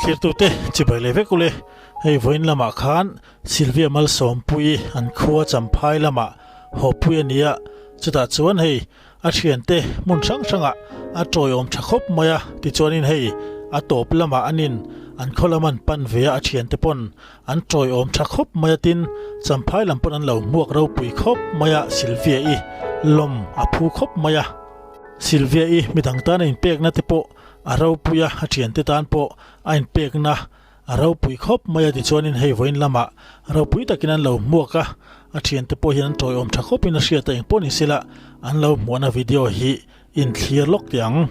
Thirtute chibai leh vek ule, hei vawiin lamah khan Sylvia Malsawmpuii an khua Champhai lamah hawpui a ni a, chutah chuan hei a thiante hmun hrang hrangah a tawiawm tha khawp mai a, tichuanin hei a tawp lamah anin an khaw lam an pan ve a, a thiante pawn an tawiawm tha khawp mai a, tin Champhai lam pawn an lo hmuak ropui khawp mai a, Sylvia i lawm a phu khawp mai a. Sylvia i midang tan a inpekna te pawh a ropui a, a thiante tan pawh a inpekna a ropui khawp mai a, tichuanin hei vawiin lamah ropui takin an lo hmuak a, a thiante pawh hian an tawiawm tha khawpin a hriat a, engpawh ni sela an lo hmuahna video hi inthlir lawk teh ang.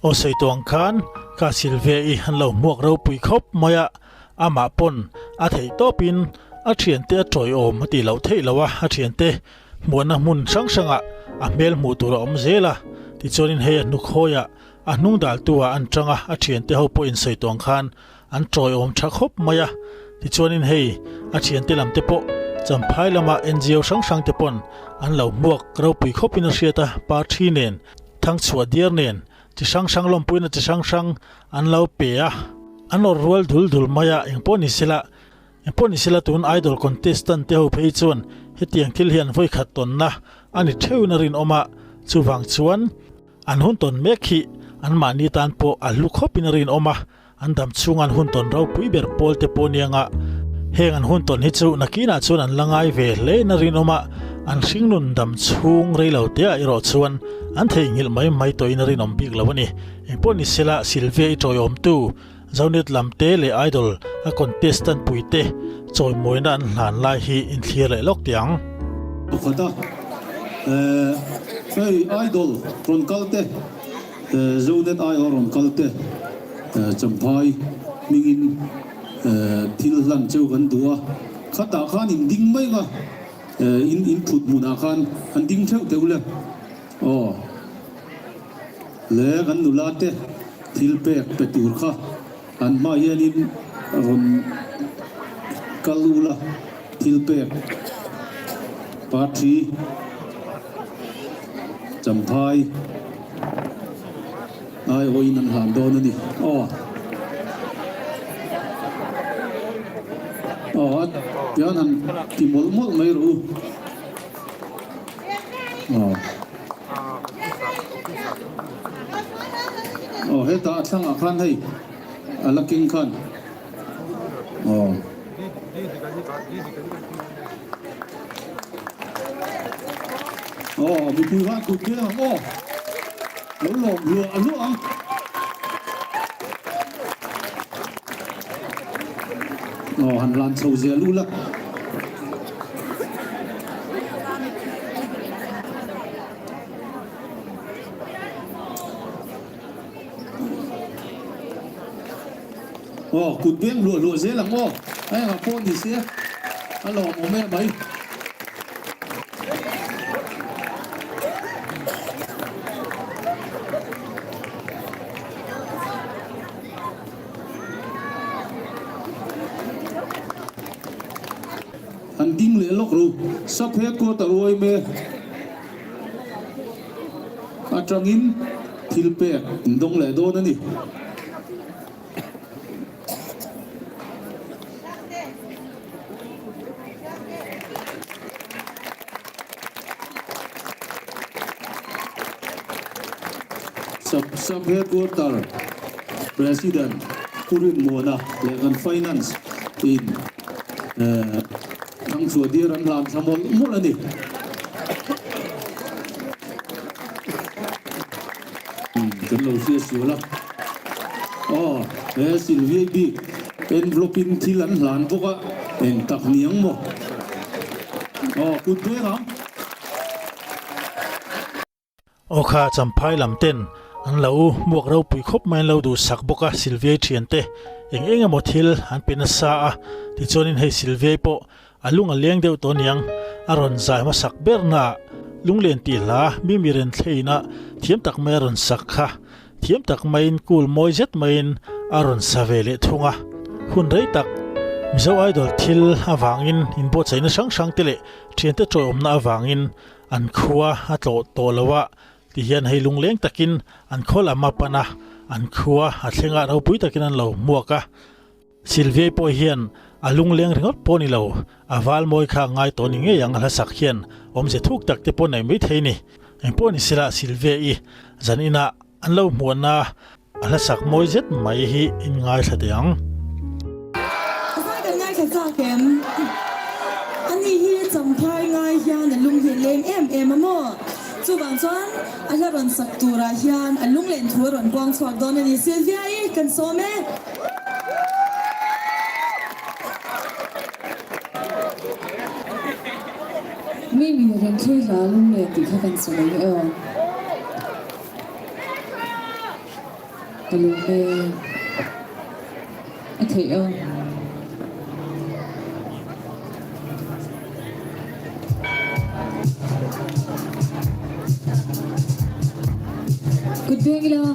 Aw sawi tawh ang khan ka sil ve i an lo hmuak ropui khawp mai a, amah pawn a theih tawpin a thiante a tawiawm a tih loh theih loh a, a thiante hmuahna hmun hrang hrangah a hmel hmuh tur a awm zel a, tichuanin hei a hnukhawiah a hnung daltu ah an tang a, a thiante ho pawh insawi tawh ang khan an tawiawm tha khawp mai a, tichuanin hei a thiante lam te pawh Champhai lama NGO hrang hrang te pawn an lo hmuak ropui khawpin a hriat a, parthi nen Thangchhuah diar nen chi hrang hrang lawmpuina chi hrang hrang an lo pe a, an awrh rual dul dul mai a, engpawh ni sela, engpawh ni sela tun Idol contestant te ho phei chuan hetiang thil hi an vawikhat tawnna a ni theuhin a rinawm a, chuvang chuan an hun tawn mek hi anmahni tan pawh a hlu khawpin a rinawm a, An dam chhung an hun tawn ropui ber pawl te pawh nianga heng an hun tawn hi chu nakinah chuan an la ngai ve hle in a rinawm a, an hringnun dam chhung rei lo te ah erawh chuan an theihnghilh mai mai tawh in a rinawm bik lo a ni. Engpawh ni sela Sylvia i tawiawmtu Zonet lam te leh Idol a contestant pui te chawimawina an hlan lai hi inthlir leh lawk teh ang. Pakhat a, hei Idol rawn kal te. Zonet aiawh rawn kal te Champhai hmingin thil hlan cheu kan duh a, khatah khan in ding mai nga in in thut hmunah khan an ding theuh teuh le aw le kan nula te thil pek pe tur kha an hma hianin rawn kal ula thil pek parthi Champhai ai awin an hlan dawn a ni. Aw. Aw a tian han ti mawlh mawlh mai rawh u. Aw. Aw hetah a thlangah khan hei a la keng khan. Aw. Aw mipui khan kut vel ang aw. Lo lawm hluah hluah ang. Aw han lan chho zel u la. Aw, kut beng hluah hluah zel ang aw. A engah pawh ni se, a lawmawm em mai. An ding leh lawk ru. Sub headquarter uaime atangin thil pek an dawng leh dawn a ni. Sub Headquarter President Pu Rinmuana leh kan Finance in Thangchhuah dir an hlan thla mawlh mawlh a ni. Kan lo hria sual a. Aw, he Sylvia bik envelope in thil an hlan bawk a, eng tak ni ang maw? Aw, kut veng ang. Aw kha Champhai lam ten an lo hmuak ropui khawp mai an lo duhsak bawk a, Sylvia thiante eng eng emaw thil an pe nasa a, tichuanin hei Sylvia pawh A lung a leng deuh tawh aniang, a rawn zai hmasak bernaah Lunglen tih hla Mimi Renthleinah thiam tak mai a rawn sak kha. Thiam tak maiin cool mawi zet maiin a rawn sa ve leh thung a. Hun rei tak Mizo Idol thil avangin inbuatsaihna hrang hrang te leh thiante tawihawmna avangin an khua a tlawh tawh lo a, tihian hei lungleng takin an khaw lam a pan a, an khua a thleng a ropui takin an lo hmuak a. Sylviai pawh hian a lungleng ringawt pawh ni lo, a val mawi kha a ngai tawh ni ngei ang a hlasak hian awmze thuk tak te pawh nei mai thei ni. Engpawh ni sela Sylvia-i zan inah an lo hmuahna a hlasak mawi zet mai hi in ngaithla teh ang. A zai kan ngaithla chak em? Ani hi Champhai ngai hian a lung hi a leng em em a maw? Chuvang chuan a hla rawn sak turah hian a lunglen thu a rawn puang chhuak dawn a ni. Sylvia-i kan sawm e. Mi mi reng thlui hla lunglen tih kha kan sawi e aw. Ka lung e a theih aw. Kut beng ila.